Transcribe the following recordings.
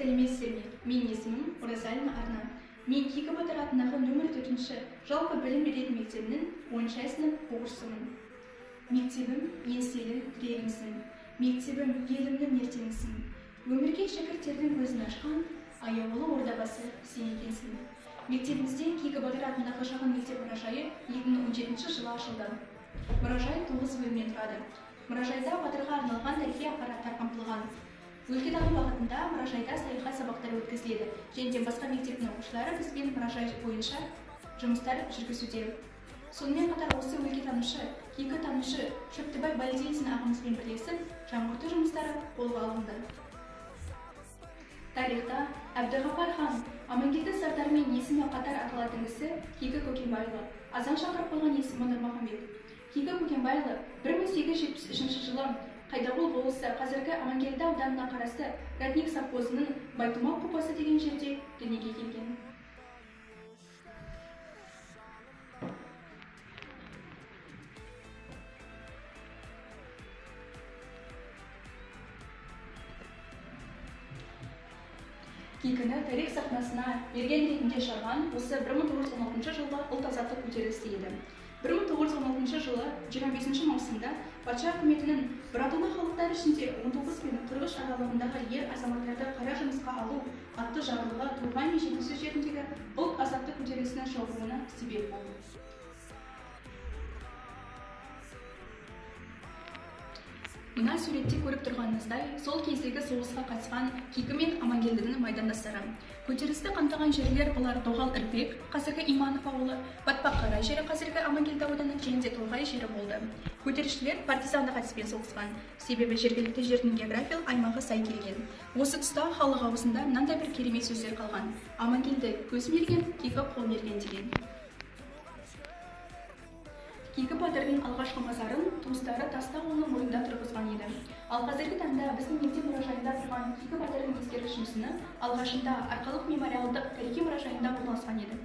Сәлеметсіздер ме? Менің есімім Оразалина Арна. Мен Кейкі батыр атындағы нөмір 4-ші жалпы білім беретін мектебінің 10-шы сынып оқушысымын. Мектебім еңселі тірегімсің. Мектебім елімнің ертеңісің. Өмірге шәкірттердің көзін ашқан аяулы ордабасы сен екенсің. Мектебімізде Кейкі батыр атындағы шағын мектеп мұражайы 2017 жылы ашылды. Мұражай 9 бөлімнен тұрады. Мұражайда батырға арналған тарихи ақпараттар қамтылған. Өлкетану бағытында мұражайда саяхат сабақтары өткізіледі. Және де басқа мектептің оқушылары бізбен мұражай бойынша жұмыстар жүргізуде. Сонымен қатар осы өлкетанушы, кейкітанушы Шөптібай Балдинсин ағамызбен бірлесіп, жаңғырту жұмыстары қолға алынды. Тарихта Әбдіғапар хан, Амангелді сардармен есімі қатар аталатын кісі Кейкі Көкенбайұлы, азан шақырып қойған есімі Нұрмағамбет. Кейкі Көкенбайұлы 1873 жылы Қайдағұл болысы қазіргі Амангелді ауданына қарасты Родник совхозының Байтұмал қопасы деген жерде дүниеге келген. Кейкіні тарих сахнасына мерген ретінде шығарған осы 1916 жылғы ұлт азаттық көтерілісі еді. 1916 жылы 25 маусымда патша үкіметінің бұратана халықтар ішінде 19 пен 43 аралығындағы ер азаматтарды қара жұмысқа алу атты жарлығы Торғай мен Жетісу жеріндегі ұлт азаттық көтерілісінің шоғыруына себеп болды. Мына суретте көріп тұрғаныңыздай, сол кездегі соғысқа қатысқан Кейкі мен Амангелдінің майдандастары. Көтерілісті қамтыған жерлер бұлар Доғал Ірпек, қазіргі Иманов ауылы, Батпаққара жері қазіргі Амангелді ауданы және де Торғай жері болды. Көтерілісшілер партизандық әдіспен соғысқан, себебі жергілікті жердің географиялық аймағы сай келген. Осы тұста халық аузында мынандай бір керемет сөздер қалған: Амангелді көз мерген, Кейкі қол мерген деген. Кейкі батырдың алғашқы мазарын туыстары Тасты ауылының мойнында тұрғызған еді. Ал қазіргі таңда біздің мектеп мұражайында тұрған Кейкі батырдың ескерткіш мүсіні алғашында Арқалық мемориалдық тарихи мұражайында орналасқан еді.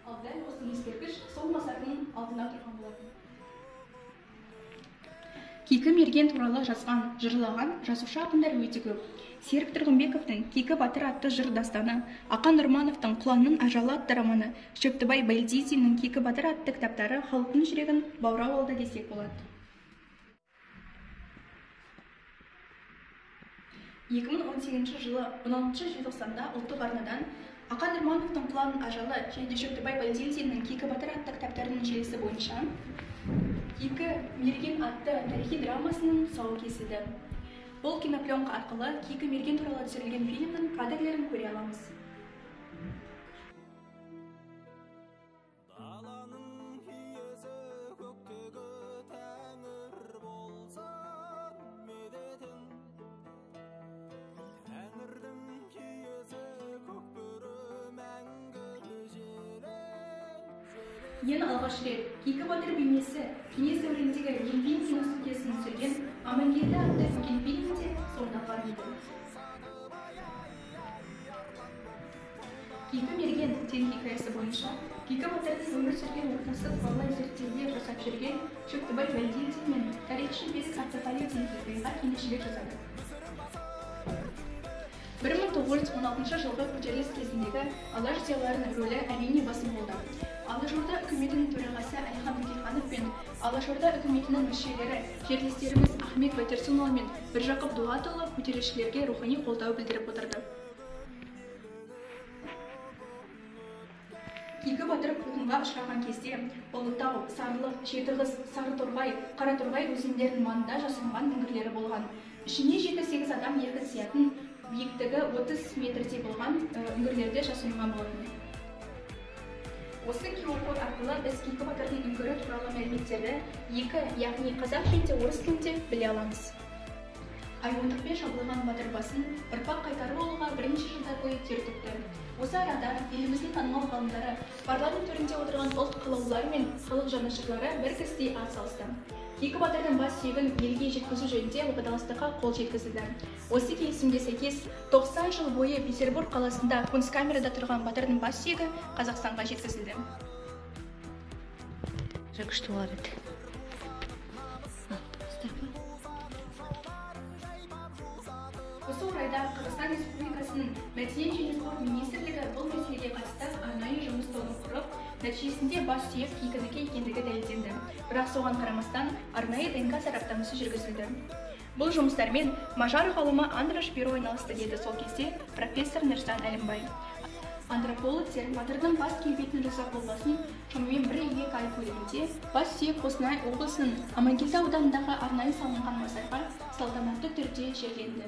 Ал дәл осы ескерткіш сол мазардың алдында тұрған болатын. Кейкі мерген туралы жазған, жырлаған жазушы ақындар өте көп. Серік Тұрғынбековтің Кейкі батыр атты жыр дастаны, Ақан Нұрмановтың Құланның ажалы атты романы, Шөптібай Балдинсиннің Кейкі батыр атты кітаптары халықтың жүрегін баурап алды десек болады. 2018 жылы 16 желтоқсанда ұлттық арнадан Ақан Нұрмановтың Құланның ажалы және де Шөптібай Балдинсиннің Кейкі батыр атты кітаптарының желісі бойынша Кейкі мерген атты тарихи драмасының тұсауы кесілді. Бұл кинопленка арқылы Кейкі мерген туралы түсірілген фильмнің кадрлерін көре аламыз. Даланың иесі көктегі тәңір болсын медетің. Тәңірдің иесі көк бөрі мәңгі желең. Ең алғаш рет Кейкі батыр бейнесі кеңес дәуіріндегі Ленфильм киностудиясының түсірген Амангелді атты көркем фильмінде сомдалған еді. Кейкі мерген телехикаясы бойынша Кейкі батырдың өмір сүрген ортасы туралы зерттеулер жасап жүрген Шөптібай Балдинсин мен тарихшы Берік Артықәлиев телехикаяға кеңесшілік жасады. 1916 жылғы көтеріліс кезіндегі алаш зиялыларының рөлі әрине басым болды. Алашорда үкіметінің төрағасы Әлихан Бөкейханов пен Алашорда үкіметінің мүшелері жерлестеріміз Ахмет Байтұрсынұлы мен Міржақып Дулатұлы көтерілісшілерге рухани қолдау білдіріп отырды. Кейкі батыр қуғынға ұшыраған кезде Ұлытау, Сарылық, Жетіқыз, Сарыторғай, Қараторғай өзендерінің маңында жасырынған үңгірлері болған. Ішіне 7-8 адам еркін сиятын биіктігі 30 метрдей болған үңгірлерде жасырынған болатын. Осы QR-код арқылы біз Кейкі батырдың үңгірі туралы мәліметтерді екі, яғни қазақ және орыс тілінде біле аламыз. Айуандықпен шабылған батыр басын ұрпақ қайтарып алуға бірнеше жылдар бойы тер төкті. Осы арада еліміздің танымал ғалымдары, парламент төрінде отырған ұлт қалаулылары мен халық жанашырлары бір кісідей ат салысты. Кейкі батырдың бас сүйегін елге жеткізу жөнінде уағдаластыққа қол жеткізілді. Осы келісімге сәйкес 90 жыл бойы Петербург қаласында кунсткамерада тұрған батырдың бас сүйегі Қазақстанға жеткізілді. Күшті болар еді. Осы Осы орайда Қазақстан Республикасының Мәдениет және спорт министрлігі бұл мәселеге қатысты арнайы жұмыс тобын құрып, нәтижесінде бас сүйек Кейкінікі екендігі дәлелденді. Бірақ соған қарамастан арнайы ДНК сараптамасы жүргізілді. Бұл жұмыстармен мажар ғалымы Андраш Биро айналысты, деді сол кезде профессор Нұрсан Әлімбай. Антропологтер батырдың бас келбетін жасап болмасын, шамамен 1-2 ай көлемінде бас сүйек Қостанай облысының Аманкелді ауданындағы арнайы салынған мазарға салтанатты түрде жерленді.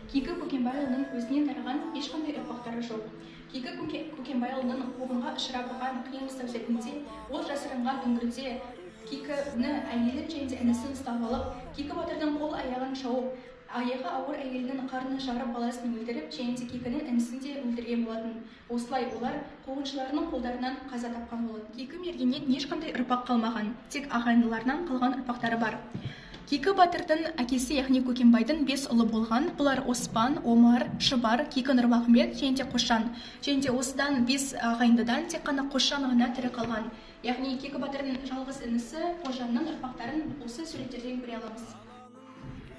Кейкі Көкенбайұлының өзінен тараған ешқандай ұрпақтары жоқ. Кейкі Көкенбайұлының қуғынға ұшырап қиын-қыстау сәтінде ол жасырынған үңгірде Кейкіні әйелін және де інісін ұстап алып, Кейкі батырдың қол аяғын шауып, аяғы ауыр әйелінің қарнын жарып баласын өлтіріп, және де Кейкінің інісін де өлтірген болатын. Осылай олар қуғыншыларының қолдарынан қаза тапқан болатын. Кейкі мергеннен ешқандай ұрпақ қалмаған, тек ағайындыларынан қалған ұрпақтары бар. Кейкі батырдың әкесі, яғни Көкенбайдың 5 ұлы болған. Бұлар Оспан, Омар, Шыбар, Кейкі Нұрмағамбет және де Қошан. Және де осыдан 5 ағайындыдан тек қана Қошан ғана тірі қалған. Яғни Кейкі батырдың жалғыз інісі Қожанның ұрпақтарын осы суреттерден көре аламыз.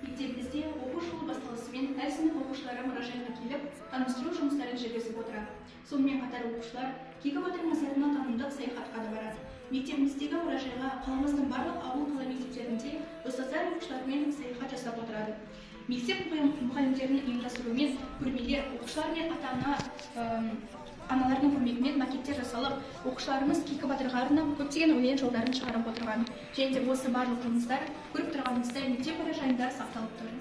Мектебімізде оқу жылы басталысымен әр сынып оқушылары мұражайға келіп, таныстыру жұмыстарын жүргізіп отырады. Сонымен қатар оқушылар Кейкі батыр мазарына танымдық саяхатқа да барады. Мектебіміздегі мұражайға қаламыздың барлық ауыл-қала мектептерінде ұстаздар оқушылармен саяхат жасап отырады. Мектеп мұғалімдерінің ұйымдастыруымен көрмелер, оқушылар мен ата-аналарының көмегімен макеттер жасалып, оқушыларымыз Кейкі батырға арнап көптеген өлең жолдарын шығарып отырған. Және де осы барлық жұмыстар көріп тұрғанымыздай мектеп мұражайында сақталып тұр.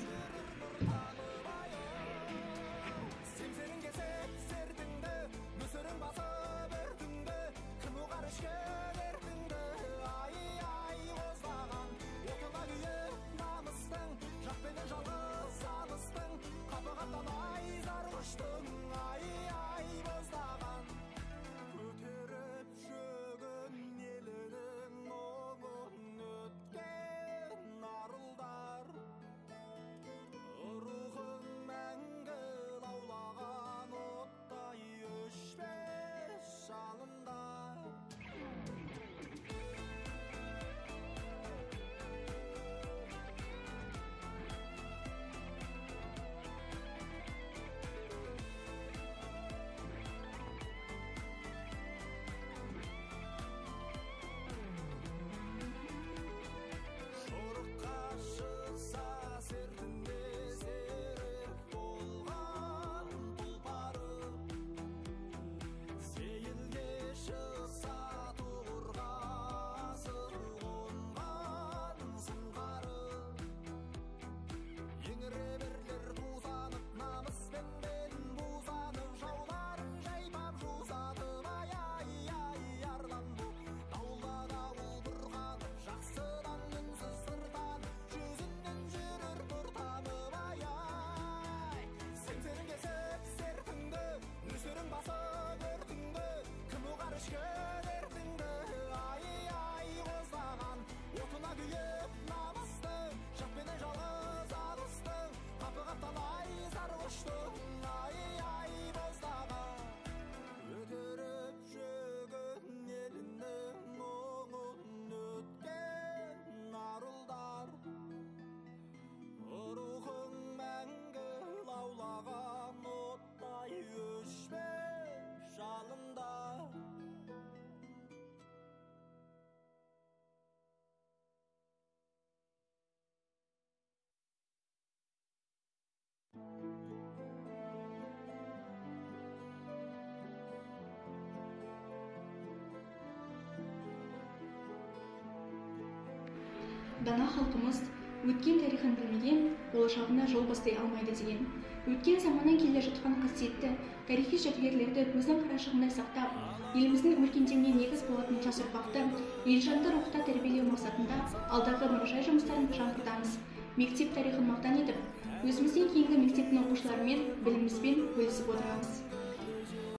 Дана халқымыз өткен тарихын білмеген, болашағына жол бастай алмайды деген. Өткен заманнан келе жатқан қасиетті тарихи жәдігерлерді көздің қарашығындай сақтап, еліміздің өркендеуіне негіз болатын жас ұрпақты елжанды рухта тәрбиелеу мақсатында алдағы мұражай жұмыстарын жаңғыртамыз. Мектеп тарихын мақтан етіп, өзімізден кейінгі мектептің оқушыларымен білімімізбен бөлісіп отырамыз.